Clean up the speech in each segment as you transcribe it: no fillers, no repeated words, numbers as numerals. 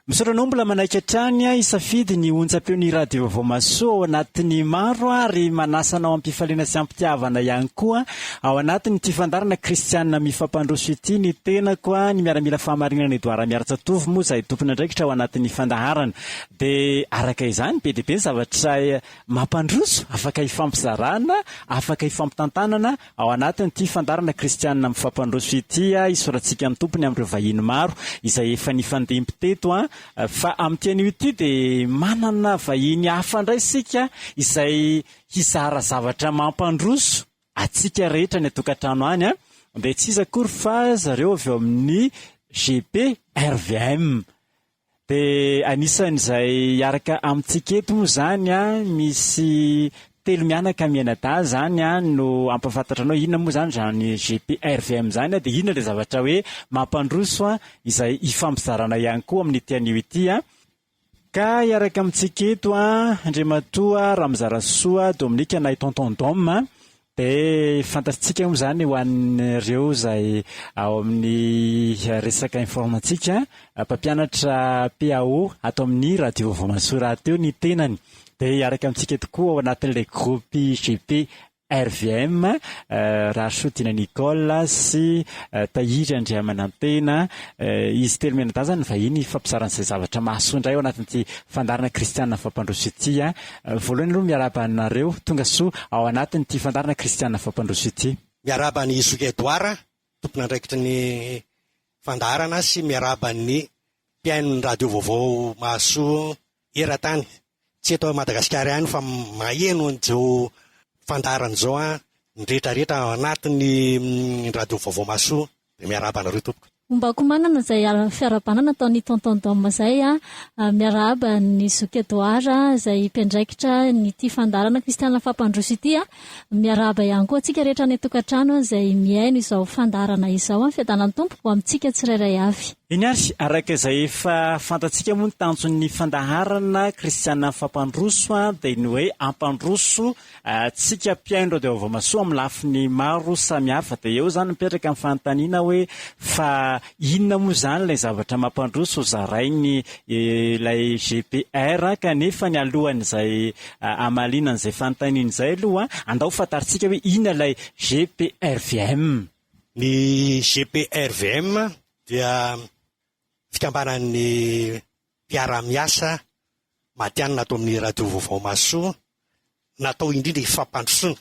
Misaotra anao mbola manaiky hatrany hisafidy ny onjam-peon'ny Radio Vaovao Mahasoa ao anatin'ny maro ary manasa anao am-pifaliana sy am-pitiavana ihany koa ao anatin'ity fandaharana Kristianina Mifampandroso ity ny tenako, ny miaramila fahamarinana Edouard Miaratsatovo moa izay tompon'andraikitra ao anatin'ny fandaharana. Dia araka izany be dia be ny zavatra mampandroso afaka hifampizarana, afaka hifampitantanana Ao anatin'ity fandaharana kristianina mifampandroso ity, isaorantsika ny Tompony amin'ireo vahiny maro izay efa nifandimby teto fa amin'ity anio ity dia manana vahiny hafa indray isika izay hizara zavatra mampandroso antsika rehetra any an-tokantrano any, dia tsy iza akory fa zareo avy ao amin'ny GPRVM. Dia anisan'izay hiaraka amintsika eto moa izany an, misy telo mianaka mianadahy izany an no hampahafantatra anao inona moa izany izany GPRVM izany an, dia inona ilay zavatra hoe mampandroso an, izay hifampizarana ihany koa amin'ity anio ity an. Ka hiaraka amintsika eto an, Andriamatoa Ramizarasoa Dominique na i Tonton Dom an, Dia fantatsika moa izany ho an'ireo izay ao amin'ny resaka informatika, mpampianatra PAO ato amin'ny Radio Vaovao Mahasoa rahateo ny tenany. Dia hiaraka amintsika tokoa ao anatin'ilay groupe GP RVM, Rahasoa Dina Nicole sy Tahiry Andriamanantena. Izy telo mianadahy izany ny vahiny hifampizara an'izay zavatra mahasoa indray ao anatin'ity fandaharana kristiana fampandroso ity. Voalohany aloha miarahaba anareo tonga soa ao anatin'ity fandaharana Kristiana Fampandroso ity. Miarahaba an'i Zoky Edouard, tompon'andraikitry ny fandaharana sy miarahaba ny mpihaino ny radio vaovao mahasoa eran-tany. Tsy eto Madagasikara ihany fa maheno an'izao fandaharana izao ny rehetra rehetra ao anatin'ny radio vaovao mahasoa. Dia miarahaba anareo tompoko. Ombako manana izay fiarahabana nataon'i Tonton Dom izay a. Miarahaba an'i Zoky Edouard izay mpiandraikitra an'ity fandaharana Kristiana Fampandroso ity a. Miarahaba ihany koa antsika rehetra any an-tokantrano izay mihaino izao fandaharana izao a. Fiadanan'ny Tompo ho amintsika tsirairay avy. Eny ary, araka izay efa fantatsika moa ny tanjon'ny fandaharana Kristiana Fampandroso dia ny hoe hampandroso Antsika mpihaino Radio Vaovaomasoa amin'ny lafiny maro samihafa dia eo izany mipetraka ny fanontaniana hoe fa inona moa izany ilay zavatra mampandroso zarainy ilay GPR kanefa ny alohan'izay hamaliana an'izay fanontaniana izay aloha andao fantarintsika hoe inona ilay GPRVM. Ny GPRVM dia fikambanan'ny mpiara-miasa matihanina ato amin'ny Radio Vaovao Mahasoa, natao indrindra hifampandrosoana,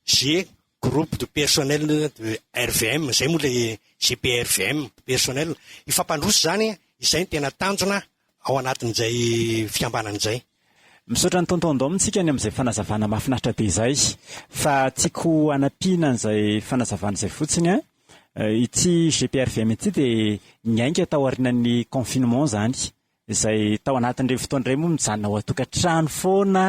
G, Groupe de Personnel de RVM, izay moa ilay GPRVM, personnel, hifampandroso izany, izay no tena tanjona ao anatin'izay fikambanana izay. Misaotra an'i Tonton Dom tsika ny amin'izay fanazavana mahafinaritra be izay. Fa tiako hanampiana an'izay fanazavana izay fotsiny an, ity GPRVM ity dia niainga tao aorianan'ny confinement izany, izay tao anatin'ireny fotoana ireny moa mijanona ao an-tokantrano foana,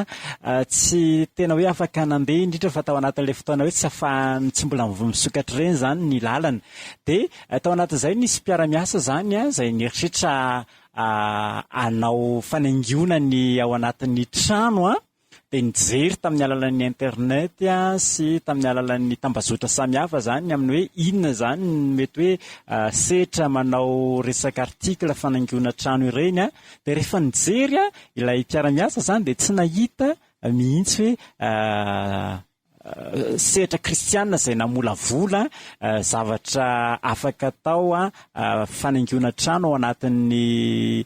tsy tena hoe afaka nandeha indrindra fa tao anatin'ilay fotoana hoe tsy afahan'ny tsy mbola misokatra ireny izany ny lalana. Dia tao anatin'izay nisy mpiara-miasa izany an, izay nieritreritra hanao fanaingoana ny ao anatin'ny trano an, dia nijery tamin'ny alalan'ny internet sy tamin'ny alalan'ny tambazotra samihafa izany ny amin'ny hoe inona izany no mety hoe setra manao resaka article fanaingoana trano ireny an, dia rehefa nijery ilay mpiara-miasa izany dia tsy nahita mihitsy hoe sehatra kristiana izay namolavola zavatra afaka atao fanaingoana trano ao anatin'ny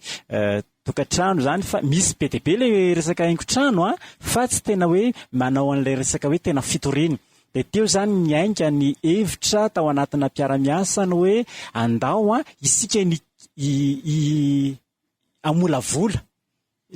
tokantrano izany fa misy be dia be ilay resaka haingon-trano an, fa tsy tena hoe manao an'ilay resaka hoe tena fitoriana. Dia teo izany niainga ny hevitra tao anatina mpiara-miasa ny hoe andao an, isika ny hamolavola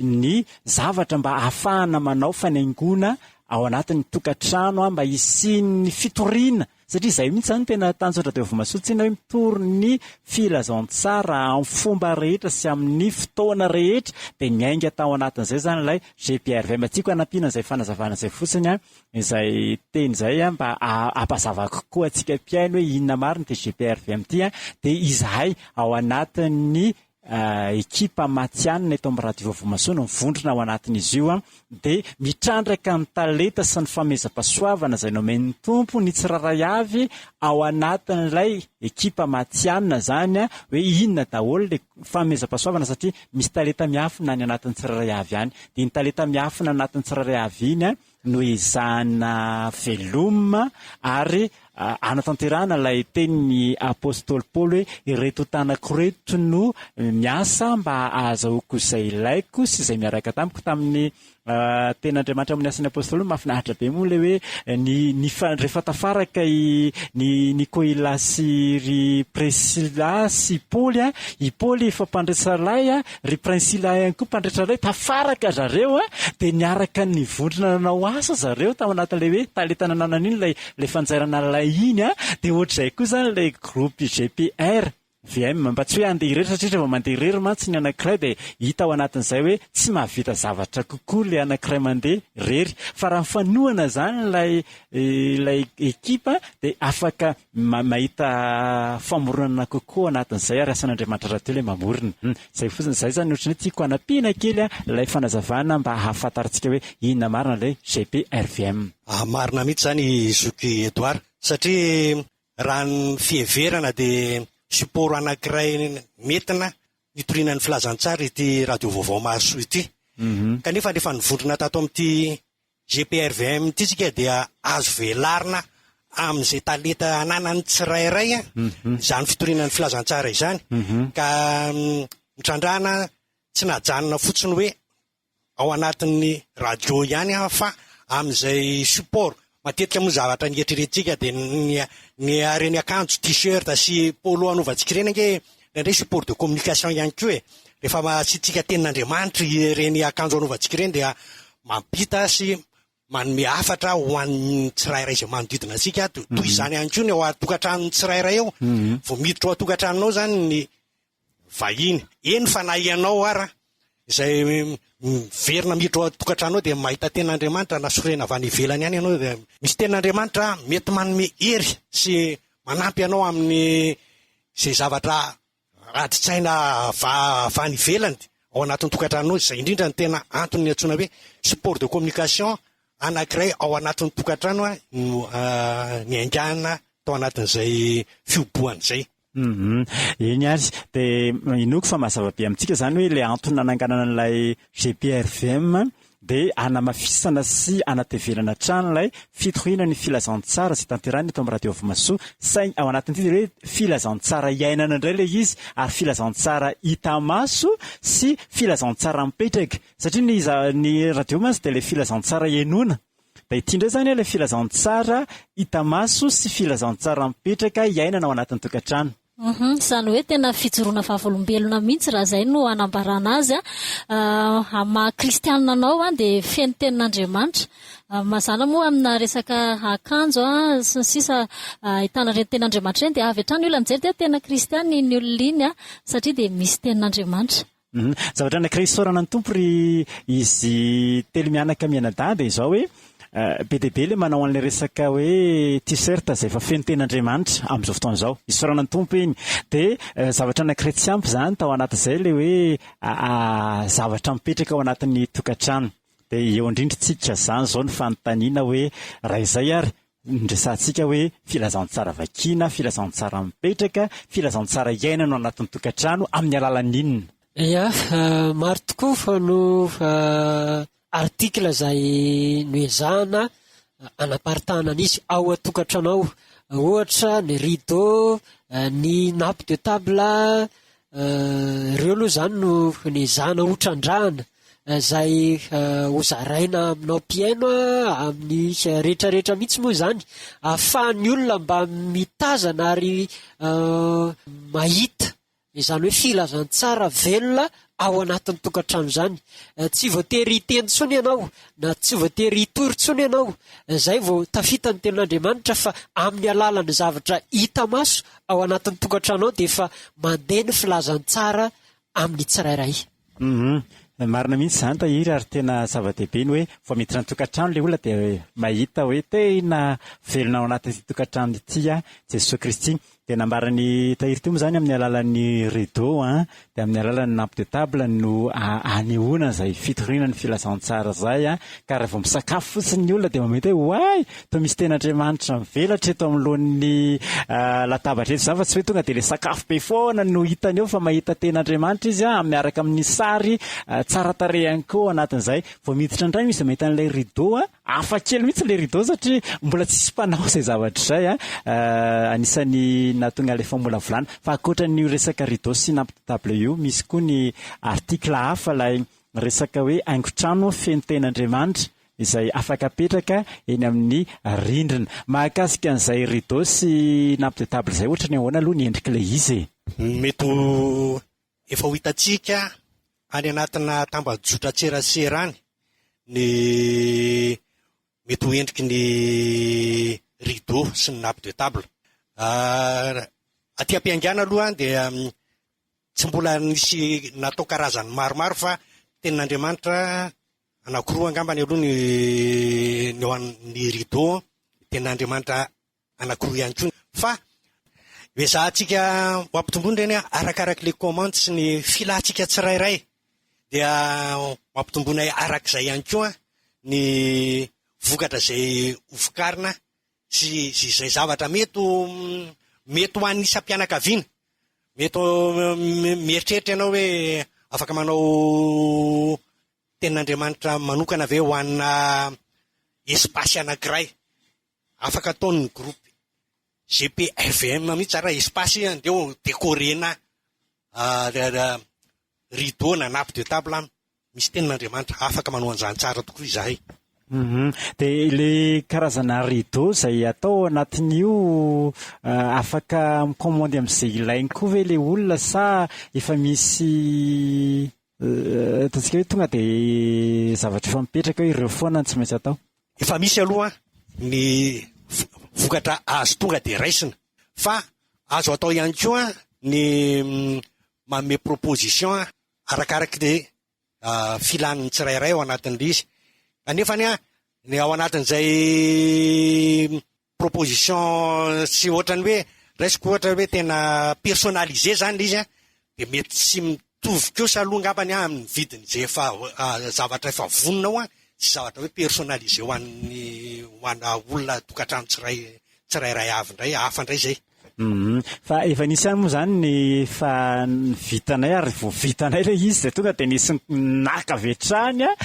ny zavatra mba hahafahana manao fanaingoana ao anatin'ny tokantrano mba hisian'ny fitoriana satria izay mihitsy izany tena tanjona Radio Voamasoa tsy inona hoe mitory ny filazantsara amin'ny fomba rehetra sy amin'ny fotoana rehetra dia niainga tao anatin'izay izany ilay GPRVM. Tiako hanampiana izay fanazavana izay fotsiny an, izay teny izay an, mba hampazava kokoa antsika mpihaino hoe inona marina ity GPRVM ity an, dia izahay ao anatin'ny. Ekipa matihanina eto amin'ny Radio Vaovao Mahasoa no mivondrona ao anatin'izy io dia mitrandraka ny talenta sy ny famehezam-pahasoavana izay nomen'ny Tompo ny tsirairay avy ao anatin'ilay ekipa matihanina izany hoe inona daholo ilay fanomezam-pahasoavana satria misy talenta miafina any anatin'ny tsirairay avy any. Dia iny talenta miafina anatin'ny tsirairay avy iny no ezahana velomina ary anatanterahana ilay tenin'ny apostoly Paoly hoe ireto tanako ireto no miasa mba ahazahoako izay ilaiko sy izay miaraka tamiko. Tamin'ny tenin'Andriamanitra amin'ny asan'ny apostoly mahafinaritra be moa ilay hoe ny ny rehefa tafaraka i ny Nikoila sy ry Priscilla sy Paoly a, i Paoly efa mpandresalahy a, Ry Prinsila ihany koa mpandritra ilay tafaraka zareo a, dia niaraka nivondrona nanao asa zareo tao anatin'ilay hoe talenta nananana iny ilay ilay fanjairana lay iny a, dia ohatr'izay koa izany ilay groupe GPR, VM, mba tsy hoe handeha irery satria rehefa mandeha irery mantsy ny anankiray dia hita ao anatin'izay hoe tsy mahavita zavatra kokoa ilay anankiray mandeha irery, fa raha mifanohana izany ilay ilay ekipa dia afaka mahita famoronana kokoa anatin'izay ary asan'Andriamanitra rahateo ilay mamorona. Izay fotsiny, izay izany ohatran'ny hoe tiako hanampiana kely ilay fanazavana mba hahafantarantsika hoe inona marina ilay GPRVM. Marina mihitsy izany zoky Edouard satria raha ny fiheverana dia support anankiray nentina nitoriana ny filazantsara ity radio vaovao mahasoa ity. Kanefa rehefa nivondrona tato amin'ity GPRVM ity isika dia azo velarina amin'izay talenta ananan'ny tsirairay izany fitoriana ny filazantsara izany. Ka nitrandrahana tsy najanona fotsiny hoe ao anatin'ny radio ihany fa amin'izay support. Matetika moa zavatra ny eritreretintsika dia ny ny ireny akanjo t-shirt sy polo anaovantsika ireny ange indraindray support de communication ihany koa e. Rehefa asiantsika tenin'Andriamanitra ireny akanjo anaovantsika ireny dia mampita sy manome hafatra ho an'ny tsirairay izay manodidina antsika. Toy izany ihany koa ny ao an-tokantranon'ny tsirairay ao. Vao miditra ao an-tokantranonao izany ny vahiny, eny fa na ianao ara izay miverina miditra ao an-tokantranonao dia mahita tenin'Andriamanitra na sorena avy any ivelany any ianao dia misy tenin'Andriamanitra mety manome hery sy manampy anao amin'ny izay zavatra Adin-tsaina avy any ivelany ao anatin'ny tokantranonao, izay indrindra no tena antony antsoina hoe support de communication anankiray ao anatin'ny tokantrano no niaingàna tao anatin'izay fihobohana izay. Eny ary, dia inoako fa mazava be amintsika izany hoe ilay antony nananganana an'ilay GPRVM dia hanamafisana sy hanatevenana hatrany ilay fitoriana ny filazantsara izay tanterahina eto amin'ny Radio Vomasoa, saingy ao anatin'ity dia hoe filazantsara iainana indray ilay izy ary filazantsara hita maso sy filazantsara mipetraka satria ny ny radio mantsy dia ilay filazantsara henoina, dia ity indray izany ilay filazantsara hita maso sy filazantsara mipetraka iainana ao anatin'ny tokantrano. Hum, izany hoe tena fijoroana vavolombelona mihitsy raha izay no anambarana azy an. Amin'ny maha kristianina anao an dia feno tenin'Andriamanitra. Mazàna moa amina resaka akanjo an sy ny sisa ahitana ireny tenin'Andriamanitra ireny dia avy hatrany ny olona mijery dia tena kristianina iny olona iny an satria dia misy tenin'Andriamanitra. Zavatra anankiray isaorana ny Tompo ry izy telo mianaka mianadahy dia izao hoe be dia be ilay manao an'ilay resaka hoe t-shirt izay efa feno tenin'Andriamanitra amin'izao fotoana izao. Isaorana ny Tompo iny. Dia zavatra anankiray tsy ampy izany tao anatin'izay ilay hoe zavatra mipetraka ao anatin'ny tokantrano. Dia eo indrindra tsika izany izao ny fanontaniana hoe raha izay ary ny resahantsika hoe filazantsara vakiana, filazantsara mipetraka, filazantsara iainana ao anatin'ny tokantrano amin'ny alalan'ny inona? Ya, maro tokoa fa no article izay noezahana anaparitahana an'izy ao an-tokantrano ao. Ohatra ny rideau, ny nappe de table, Ireo aloha izany no nezahana ho trandrahana izay ho zaraina aminao mpihaino amin'ny rehetrarehetra mihitsy moa izany, ahafahan'ny olona mba mitazana ary mahita izany hoe filazantsara velona ao anatin'ny tokantrano izany. Tsy voatery hiteny intsony ianao na tsy voatery hitory intsony ianao izay vao tafita ny tenin'Andriamanitra fa amin'ny alalan'ny zavatra hita maso ao anatin'ny tokantrano ao dia efa mandeha ny filazantsara amin'ny tsirairay. Hum. Marina mihitsy izany Tahiry ary tena zava-dehibe ny hoe vao miditra ny tokantrano ilay olona dia mahita hoe tena velona ao anatin'ity tokantrano ity Jesoa Kristy. Dia nambaran'i Tahiry teo moa izany amin'ny alalan'ny rideau an, dia amin'ny alalan'ny nappe de table no anehoana izay fitoriana ny filazantsara izay an, ka raha vao misakafo fotsiny ny olona dia mahita hoe oay, toa misy ten'Andriamanitra mivelatra eto anoloan'ny latabatra eto izany fa tsy hoe tonga dia ilay sakafo be foana no hitany eo fa mahita ten'Andriamanitra izy an, miaraka amin'ny sary tsara tarehy ihany koa ao anatin'izay. Vao miditra indray izy mahita an'ilay rideau an, Hafa kely mihitsy ilay rideau satria mbola tsisy mpanao izay zavatra izay an. Anisan'ny nahatonga ilay famolavolana. Fa ankoatran'io resaka rideau sy nappe de table io, misy koa ny article hafa ilay resaka hoe haingon-trano feno tenin'Andriamanitra izay afaka apetraka eny amin'ny rindrina. Mahakasika an'izay rideau sy nappe de table izay ohatran'ny ahoana aloha ny endrik'ilay izy e? Mety ho Efa ho hitantsika any anatina tambajotran-tserasera any ny mety ho endriky ny rideau sy ny nappe de table. Aty am-piaingàna aloha dia tsy mbola nisy natao karazany maromaro fa tenin'Andriamanitra anankiroa angambany aloha ny ny ao amin'ny rideau, tenin'Andriamanitra anankiroa ihany koa fa ezahantsika ho ampitomboina ireny arakarak'ilay commande sy ny filantsika tsirairay dia ho ampitomboinay arak'izay ihany koa ny vokatra izay ho vokarina sy izay zavatra mety ho mety ho an'ny isam-pianakaviana. Mety mieritreritra ianao hoe afaka manao tenin'Andriamanitra manokana ve ho anà espace anankiray Afaka ataon'ny groupe GPRVM mihitsy zany raha espace andeha ho decorer-na rideau na nappe de table misy tenin'Andriamanitra. Afaka manao an'izany tsara tokoa izahay. Dia ilay karazana rideau izay atao ao anatin'io afaka mi-commander amin'izay ilainy koa ve ilay olona sa efa misy Ataontsika hoe tonga dia zavatra efa mipetraka hoe ireo foana no tsy maintsy atao. Efa misy aloha ny vokatra azo tonga dia raisina fa azo atao ihany koa ny manome proposition arakaraky ny filan'ny tsirairay ao anatin'ilay izy. Kanefa ny ao anatin'izay proposition sy ohatran'ny hoe raisiko ohatra hoe tena personnalisé zany le izy an, de mety tsy mitovy kosa aloha angambany an amin'ny vidiny izay efa zavatra efa vonona ao an, sy zavatra hoe personnalisé ho an'ny ho ana olona tokantrano tsiray tsirairay avy indray, hafa indray izay. Hum, fa efa nisy ihany moa zany ny efa vitanay ary vao vitanay ilay izy dia tonga dia nisy naka avy hatrany an,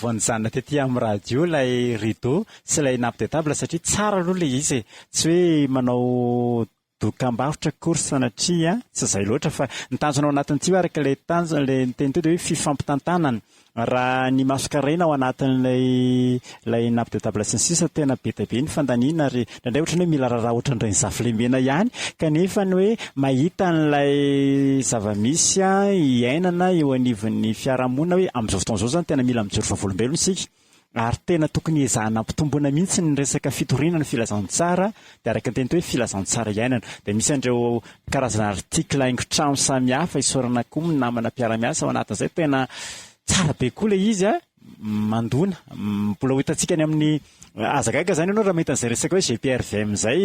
vao nijanona tety amin'ny radio ilay rideau sy ilay nappe de table satria tsara aloha ilay izy e, tsy hoe manao dokambarotra akory sanatria tsy izay loatra fa ny tanjona ao anatin'ity hoe araka ilay tanjona ilay niteny teo dia hoe fifampitantanana, raha ny masonkarena ao anatin'ilay ilay nappe de table sy ny sisa tena be dia be ny fandaniana ary indraindray ohatran'ny hoe mila raharaha ohatran'ireny zafilemena ihany kanefa ny hoe mahita an'ilay zava-misy iainana eo anivon'ny fiarahamonina hoe amin'izao fotoana izao izany tena mila mijoro vavolombelona isika. Ary tena tokony ezahana ampitomboina mihitsy ny resaka fitoriana ny filazantsara, dia araka ny teny teo hoe filazantsara iainana. Dia misy an'ireo karazana article haingon-trano samihafa, isaorana koa ny namana mpiara-miasa ao anatin'izay, tena tsara be koa ilay izy an, mandona. Mbola ho hitantsika any amin'ny, aza gaga izany ianao raha mahita an'izay resaka hoe GPRVM izay,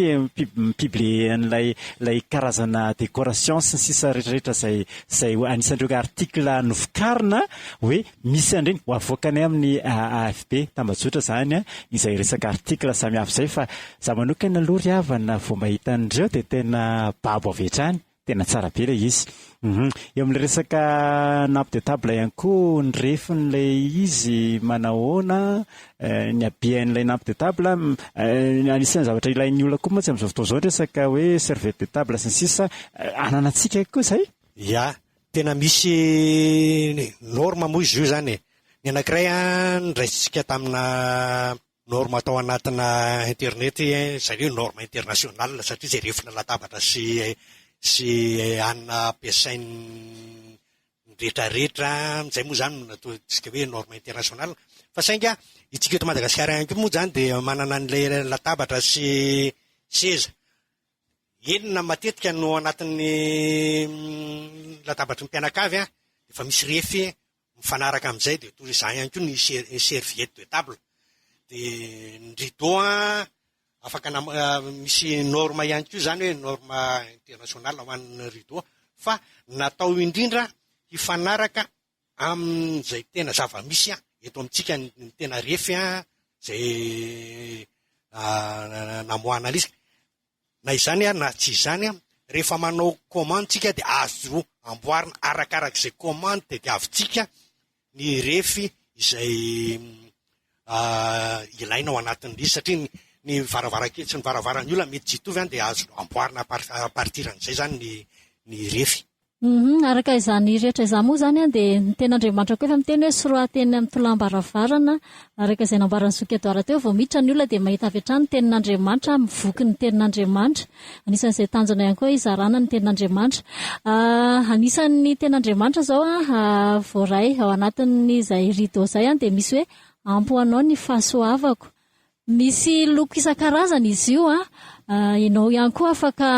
mi-publier an'ilay ilay karazana décoration sy ny sisa rehetrarehetra izay izay anisan'ireo article novokarina hoe Misy an'ireny, ho avoakanay amin'ny AFP, tambajotra izany, izay resaka article samihafa izay fa za manokana aloha ry havana vao mahita an'ireo dia tena babo avy hatrany, tena tsara be ilay izy. Hum, eo amin'ilay resaka nappe de table ihany koa ny refin'ilay izy manahoana, ny habean'ilay nappe de table, anisan'ny zavatra ilain'ny olona koa mantsy amin'izao fotoana izao ny resaka hoe serviette de table sy ny sisa, ananantsika koa izay? Ya, Tena misy norme moa izy io izany e. Ny anankiray an, noraisintsika tamina norme tao anatina internet, izany hoe norme international satria izay refina latabatra sy sy hanina ampiasain'ny rehetrarehetra, izay moa izany no nataontsika hoe norme international. Fa saingy isika eto Madagasikara ihany koa moa izany dia manana an'ilay latabatra sy seza. Enina matetika no ao anatin'ny latabatry ny mpianakavy an, efa misy refy Mifanaraka amin'izay dia toy izany ihany koa ny serviette de table. Dia ny rideau an, afaka misy norme ihany koa izany hoe norme internationale ho an'ny rideau fa natao indrindra hifanaraka amin'izay tena zava-misy eto amintsika ny tena refy izay namoahana an'izy. Na izany ary na tsy izany, rehefa manao commande tsika dia azo amboarina arakarak'izay commande tediavintsika ny refy izay ilaina ao anatin'ilay izy satria ny varavarankely sy ny varavaran'ny olona mety tsy hitovy dia azo amboarina à partir an'izay izany ny refy. Humm araka izany rehetra izany moa izany an dia ny tenin'Andriamanitra koa efa miteny hoe soraty eny amin'ny tolam-baravarana araka izay nambaran'i Zoky Edouard teo vao miditra ny olona dia mahita avy hatrany ny tenin'Andriamanitra mivoky ny tenin'Andriamanitra anisan'izay tanjona ihany koa hizarana ny tenin'Andriamanitra anisan'ny tenin'Andriamanitra izao an voaray ao anatin'izay rideau izay an dia misy hoe ampy ho anao ny fahasoavako Misy loko isan-karazany izy io an, ianao ihany koa afaka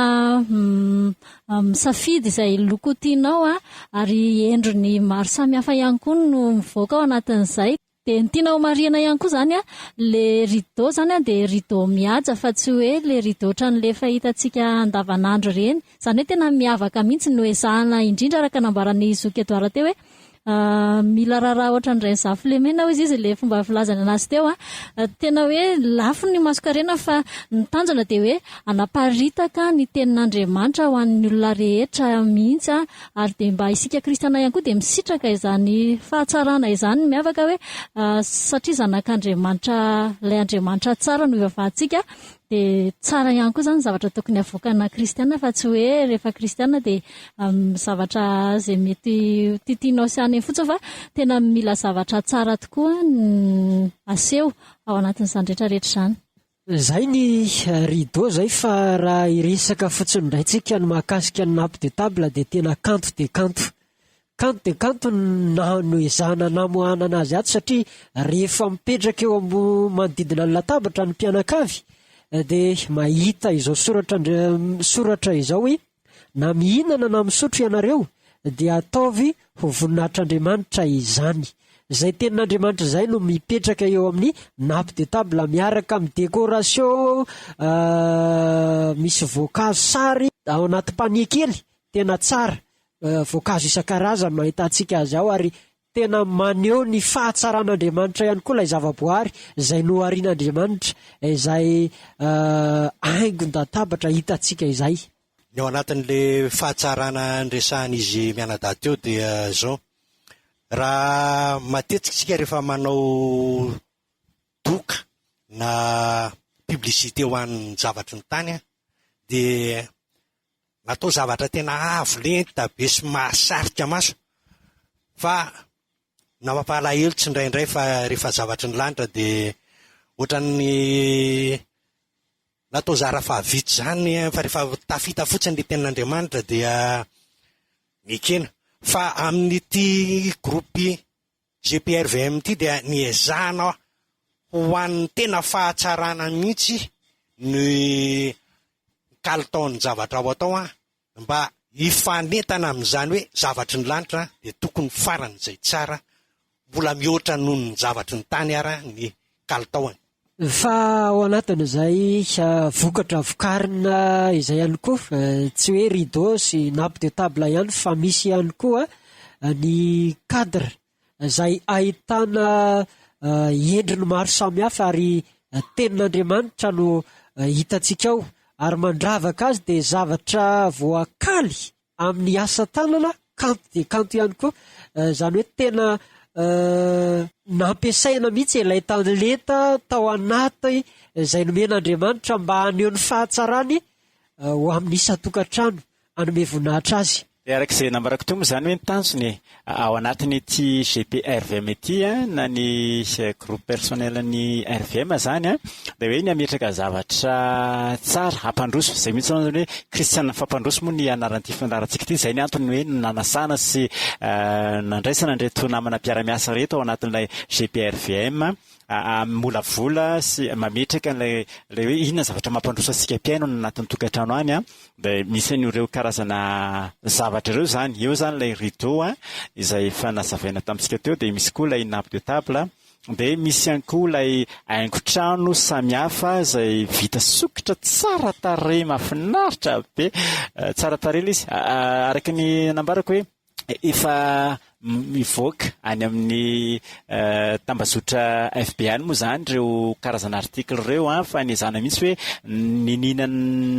misafidy izay loko tianao an, ary endriny maro samihafa ihany koa no mivoaka ao anatin'izay. Dia ny tiana homarihana ihany koa izany an, ilay rideau izany an dia rideau mihaja fa tsy hoe ilay rideau ohatran'ilay fahitantsika andavanandro ireny. Izany hoe tena miavaka mihitsy, noezahana indrindra araka nambaran'i Zoky Edouard teo hoe Mila raharaha ohatran'ny Rainizafilemena hoy izy ilay fomba filazany anazy teo an. Tena hoe lafo ny masonkarena fa ny tanjona dia hoe hanaparitaka ny tenin'Andriamanitra ho an'ny olona rehetra mihitsy an, ary dia mba isika kristiana ihany koa dia misitraka izany fahatsarana izany miavaka hoe satria zanak'Andriamanitra ilay Andriamanitra tsara no ivavahantsika Dia tsara ihany koa izany ny zavatra tokony havoakana kristiana fa tsy hoe rehefa kristiana dia zavatra izay mety ho tiatianao sy any fotsiny fa tena mila zavatra tsara tokoa ny aseho ao anatin'izany rehetra rehetra izany. Izay ny rideau izay fa raha hiresaka fotsiny indray tsika ny mahakasika ny nappe de table dia tena kanto dia kanto. Kanto dia kanto ny noezahana namoahana anazy ato satria rehefa mipetraka eo ambony manodidina ny latabatra ny mpianakavy dia mahita izao soratra soratra izao hoe na mihinana na misotro ianareo dia ataovy ho voninahitr'Andriamanitra izany. Izay tenin'Andriamanitra izay no mipetraka eo amin'ny nappe de table miaraka amin'ny décoration misy voankazo sary ao anaty panier kely tena tsara voankazo isan-karazany no ahitantsika azy ao ary tena maneho ny fahatsaran'Andriamanitra ihany koa ilay zavaboary izay noharian'Andriamanitra, izay haingon-databatra hitantsika izay. Ny ao anatin'ilay fahatsarana niresahan'izy mianadahy teo dia izao, raha matetika isika rehefa manao doka na publicité ho an'ny zavatry ny tany dia Natao zavatra tena avo lenta be sy mahasarika maso fa na mampalahelo tsindraindray fa rehefa zavatry ny lanitra dia ohatran'ny natao zara fahavita izany fa rehefa tafita fotsiny ilay tenin'Andriamanitra dia nekena. Fa amin'ity groupe GPRVM ity dia niezahana ho an'ny tena fahatsarana mihitsy ny kalitaon'ny zavatra ao atao mba hifanentana amin'izany hoe zavatry ny lanitra dia tokony faran'izay tsara mbola mihoatra noho ny zavatry ny tany ara ny kalitaony. Fa ao anatin'izay vokatra vokarina izay ihany koa, tsy hoe rideau sy nappe de table ihany fa misy ihany koa ny cadre izay ahitana endriny maro samihafa ary tenin'Andriamanitra no hitantsika ao ary mandravaka azy dia zavatra voakaly amin'ny asa tanana kanto dia kanto ihany koa, izany hoe tena nampiasaina mihitsy ilay talenta tao anaty izay nomen'Andriamanitra mba haneho ny fahatsarany ho amin'ny isan-tokantrano, hanome voninahitra azy. Dia araka izay nambarako teo moa izany hoe ny tanjona e, ao anatin'ity GPRVM ity na ny groupe personnel ny RVM izany dia hoe ny hametraka zavatra tsara hampandroso, izay mihitsy izany hoe kristiana mifampandroso moa ny anaran'ity fandaharantsika ity, izay ny antony hoe nanasana sy nandraisana an'ireto namana mpiara-miasa ireto ao anatin'ilay GPRVM. Hamolavola sy mametraka an'ilay ilay hoe inona ny zavatra mampandroso antsika mpihaino any anatin'ny tokantrano any an, dia misy an'ireo karazana zavatra ireo izany. Eo izany ilay rideau an, izay efa nazavaina tamintsika teo, dia misy koa ilay nappe de table, dia misy ihany koa ilay haingon-trano samihafa izay vita sokitra tsara tarehy mahafinaritra be, tsara tarehy ilay izy. Araka ny nambarako hoe Efa mivoaka any amin'ny tambazotra FB any moa izany ireo karazana article ireo an, fa niezahana mihitsy hoe niniana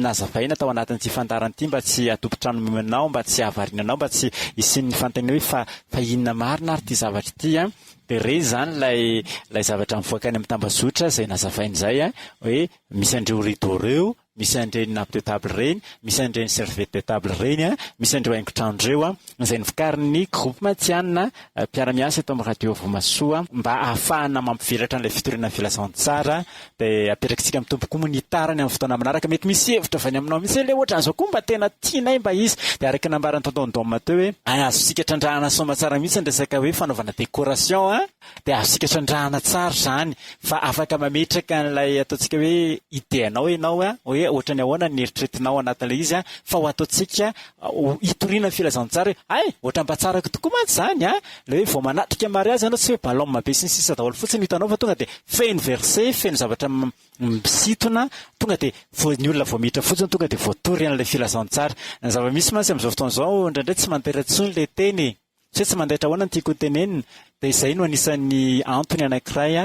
nazavaina tao anatin'ity fandaharana ity mba tsy hahatompon-trano anao, mba tsy hahavariana anao, mba tsy hisian'ny fanontaniana hoe fa fa inona marina ary ity zavatra ity an. Dia ireny izany ilay ilay zavatra mivoaka any amin'ny tambazotra izay nazavaina izay an, hoe misy an'ireo rideau ireo, Misy an'ireny nappe de table ireny, misy an'ireny serviette de table ireny, misy an'ireo haingon-trano ireo, izay novokarin'ny groupe Matihanina, mpiara-miasa eto amin'ny Radio Vomasoa, mba hahafahana mampivelatra an'ilay fitoriana ny filazantsara. Dia apetrakitsika amin'ny Tompo koa moa ny hitarany amin'ny fotoana manaraka. Mety misy hevitra avy any aminao mihitsy hoe ilay ohatran'izao koa mba tena tianay mba hisy. Dia araka ny nambaran'i Tonton Dom teo hoe azontsika trandrahana soamatsara mihitsy ny resaka hoe fanaovana décoration an! Dia azontsika trandrahana tsara izany fa afaka mametraka an'ilay ataontsika hoe idée anao ianao hoe ohatran'ny ahoana ny eritreretinao anatin'ilay izy fa ho ataontsika ho hitoriana ny filazantsara hoe hay! ohatran'ny mba tsara tokoa mantsy izany an! Ilay hoe vao manatrika mariazy ianao tsy hoe ballon be sy ny sisa daholo fotsiny no hitanao fa tonga dia feno verset, feno zavatra misintona, tonga dia vao ny olona vao miditra fotsiny tonga dia voatory an'ilay filazantsara. Ny zava-misy mantsy amin'izao fotoana izao indraindray tsy mandaitra intsony ilay teny e! Tsy hoe tsy mandaitra ahoana no tiako ho tenenina, dia izay no anisan'ny antony anankiray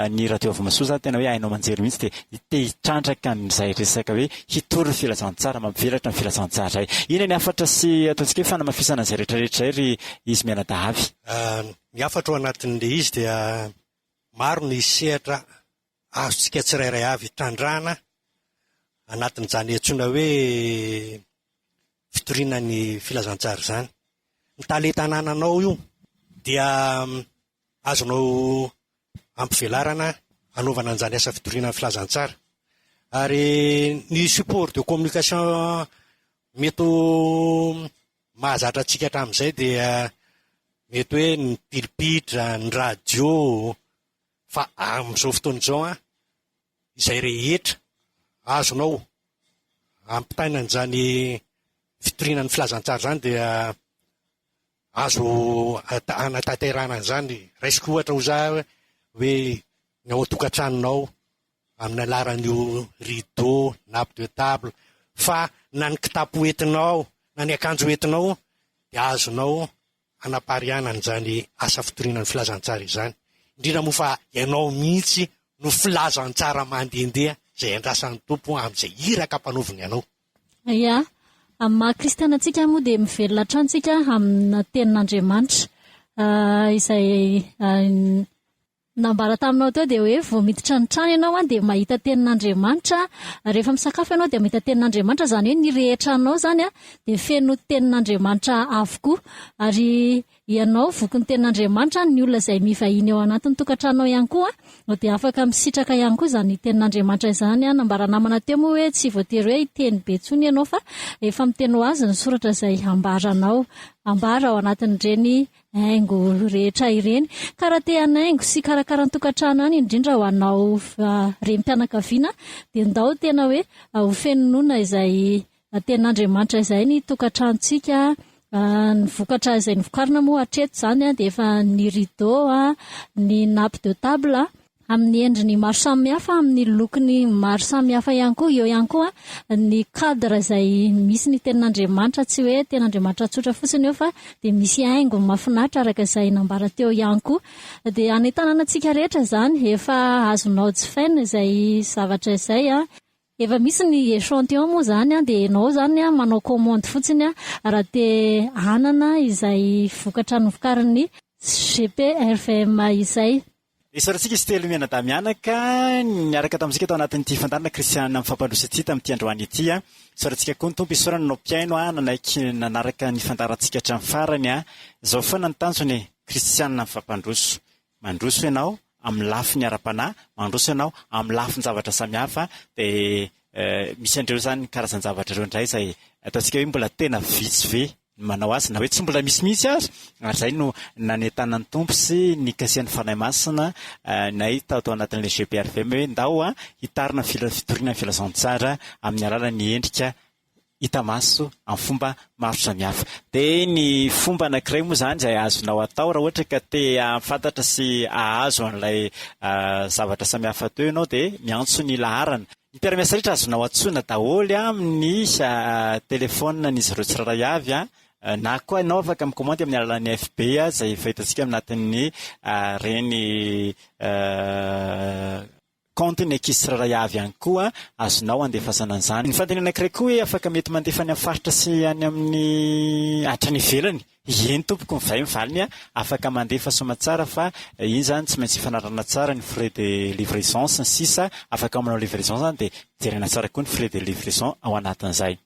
ny radio Avomasoa izany tena hoe haino aman-jery mihitsy dia te hitrandraka an'izay resaka hoe hitory ny filazantsara, mampivelatra ny filazantsara izay. Inona ny hafatra sy ataontsika hoe fanamafisana an'izay rehetra rehetra izay ry izy mianadahy avy? Ny hafatra ao anatin'ilay izy dia maro ny sehatra azontsika tsirairay avy trandrahana anatin'izany antsoina hoe fitoriana ny filazantsara izany. Ny talenta anananao io dia azonao ampivelarana hanaovana an'izany asa fitoriana ny filazantsara. Ary ny support de communication mety ho mahazatra antsika hatramin'izay dia mety hoe ny pilipitra, ny radio, fa amin'izao fotoana izao an, izay rehetra azonao ampitaina an'izany fitoriana ny filazantsara izany dia azo anatanterahana an'izany. Raisiko ohatra ho za hoe ny ao an-tokantranonao amin'ny alalan'io rideau, nappe de table, fa na ny kitapo hoentinao na ny akanjo hoentinao dia azonao hanapariahana an'izany asa fitoriana ny filazantsara izany, indrindra moa fa ianao mihitsy no filazantsara mandehandeha izay andrasan'ny Tompo amin'izay iraka ampanaoviny anao. Ia. Amin'ny maha kristiana antsika moa dia mivelona hatrany isika amina tenin'Andriamanitra izay Nambara taminao teo dia hoe vao miditra ny trano ianao dia mahita tenin'Andriamanitra, rehefa misakafo ianao dia mahita tenin'Andriamanitra, izany hoe ny rehetra anao izany dia feno tenin'Andriamanitra avokoa. Ary ianao voky ny tenin'Andriamanitra, ny olona izay mivahiny ao anatin'ny tokantranonao ihany koa dia afaka misitraka ihany koa izany tenin'Andriamanitra izany. Nambara namana teo moa hoe tsy voatery hoe hiteny be intsony ianao fa efa miteny ho azy ny soratra izay ambaranao, ambara ao anatin'ireny haingo rehetra ireny. Ka raha te hanaingo sy hikarakara ny tokantrano any, indrindra ho anao renim-pianakaviana, dia ndao tena hoe ho fenonoana izay tenin'Andriamanitra izay ny tokantranontsika. Ny vokatra izay novokarina moa hatreto izany dia efa ny rideau, ny nappe de table. Amin'ny endriny maro samihafa, amin'ny lokony maro samihafa ihany koa. Eo ihany koa ny cadre izay misy ny tenin'Andriamanitra, tsy hoe tenin'Andriamanitra tsotra fotsiny eo fa dia misy haingony mahafinaritra araka izay nambara teo ihany koa. Dia hanentanana antsika rehetra izany, efa azonao jifaina izay zavatra izay. Efa misy ny échantillon moa izany dia ianao izany manao commande fotsiny raha te hanana izay vokatra novokarin'ny GPRVM izay. Isaorantsika izy telo mianadahy mianaka niaraka tamintsika tao anatin'ity fandaharana Kristianina mifampandroso ity tamin'ity androany ity. Isaorantsika koa ny Tompo, isaorana anao mpihaino nanaiky nanaraka ny fandaharantsika hatramin'ny farany. Izao foana ny tanjona e, Kristianina mifampandroso. Mandroso ianao amin'ny lafiny ara-panahy, mandroso ianao amin'ny lafin-javatra samihafa, dia misy an'ireo izany karazan-javatra ireo indray izay ataontsika hoe mbola tena vitsy ve? ny manao azy na hoe tsy mbola misy mihitsy aza, ary izay no nanentanan'ny Tompo sy nikasihan'ny Fanahy Masina nay tato anatin'ilay GPRVM hoe ndao hitarina ny fitoriana ny filazantsara amin'ny alalan'ny endrika hita maso amin'ny fomba maro samihafa. Dia ny fomba anankiray moa izany izay azonao atao raha ohatra ka te hahafantatra sy hahazo an'ilay zavatra samihafa teo ianao dia miantso ny laharana. Ny mpiara-miasa rehetra azonao antsoina daholo amin'ny telefaonin'izy ireo tsirairay avy na koa ianao afaka mikaomandy amin'ny alalan'ny FB izay efa hitantsika anatin'ny ireny kaontin'ny ankizy tsirairay avy ihany koa azonao andefasana an'izany. Ny fanontaniana anankiray koa hoe afaka mety mandefa any amin'ny faritra sy any amin'ny hatrany ivelany? Eny tompoko, izay ny valiny, afaka mandefa soamatsara fa iny izany tsy maintsy ifanarahana tsara ny frais de livraison sy ny sisa, afaka manao livraison izany dia jerena tsara koa ny frais de livraison ao anatin'izay.